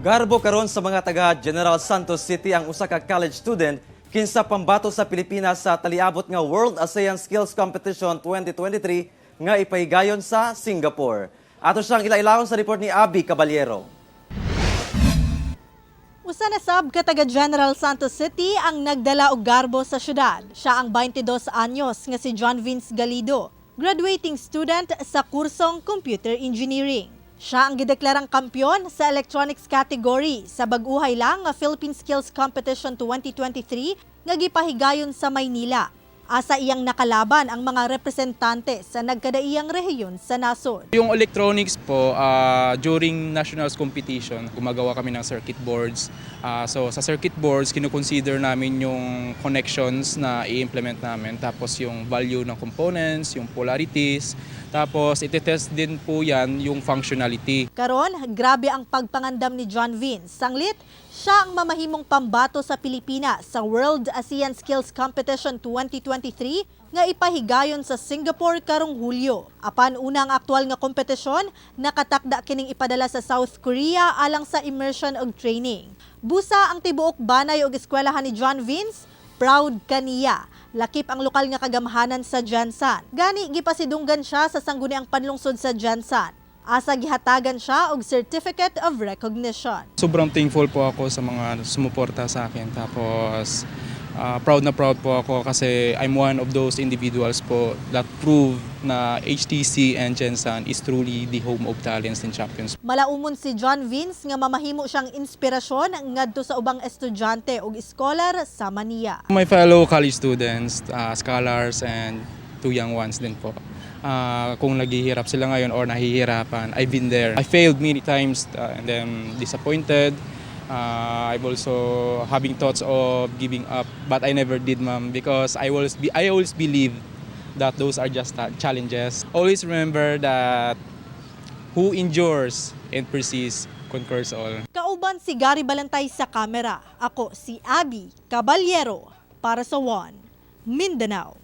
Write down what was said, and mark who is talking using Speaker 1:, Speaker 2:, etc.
Speaker 1: Garbo karon sa mga taga General Santos City ang usa ka college student kinsa pambato sa Pilipinas sa taliabot nga World ASEAN Skills Competition 2023 nga ipahigayon sa Singapore. Ato siyang ila-ilahon sa report ni Abby Caballero.
Speaker 2: Usa na sab ka taga General Santos City ang nagdala og garbo sa syudad. Siya ang 22 anyos nga si John Vince Galido, graduating student sa kursong Computer Engineering. Siya ang gideklarang kampyon sa electronics category sa bag-uhay lang nga Philippine Skills Competition 2023 nga gipahigayon sa Maynila. Asa iyang nakalaban ang mga representante sa nagkadaiyang rehiyon sa nasod.
Speaker 3: Yung electronics po, during nationals competition, gumagawa kami ng circuit boards. So sa circuit boards, kinukonsider namin yung connections na i-implement namin, tapos yung value ng components, yung polarities, tapos itetest din po yan yung functionality.
Speaker 2: Karon, grabe ang pagpangandam ni John Vince. Sanglit, siya ang mamahimong pambato sa Pilipinas sa World ASEAN Skills Competition 2023 nga ipahigayon sa Singapore karong Hulyo. Apan una ang aktual nga kompetisyon, nakatakda kining ipadala sa South Korea alang sa immersion ug training. Busa ang tibuok banay og eskwelahan ni John Vince, proud kaniya. Lakip ang lokal nga kagamhanan sa GenSan. Gani gipasidunggan siya sa Sangguniang Panlungsod sa GenSan. Asa gihatagan siya og Certificate of Recognition.
Speaker 3: Sobrang thankful po ako sa mga sumuporta sa akin. Tapos proud na proud po ako kasi I'm one of those individuals po that prove na HTC and GenSan is truly the home of talents and champions.
Speaker 2: Malaumon si John Vince nga mamahimo siyang inspirasyon ngadto sa ubang estudyante ug iskolar sama niya.
Speaker 3: My fellow college students, scholars, and two young ones din po. Kung naghihirap sila ngayon or nahihirapan, I've been there. I failed many times and then disappointed. I've also having thoughts of giving up, but I never did, ma'am, because I always believe that those are just challenges. Always remember that who endures and persists conquers all.
Speaker 2: Kauban si Gary Balantay sa kamera. Ako si Abby Caballero para sa One Mindanao.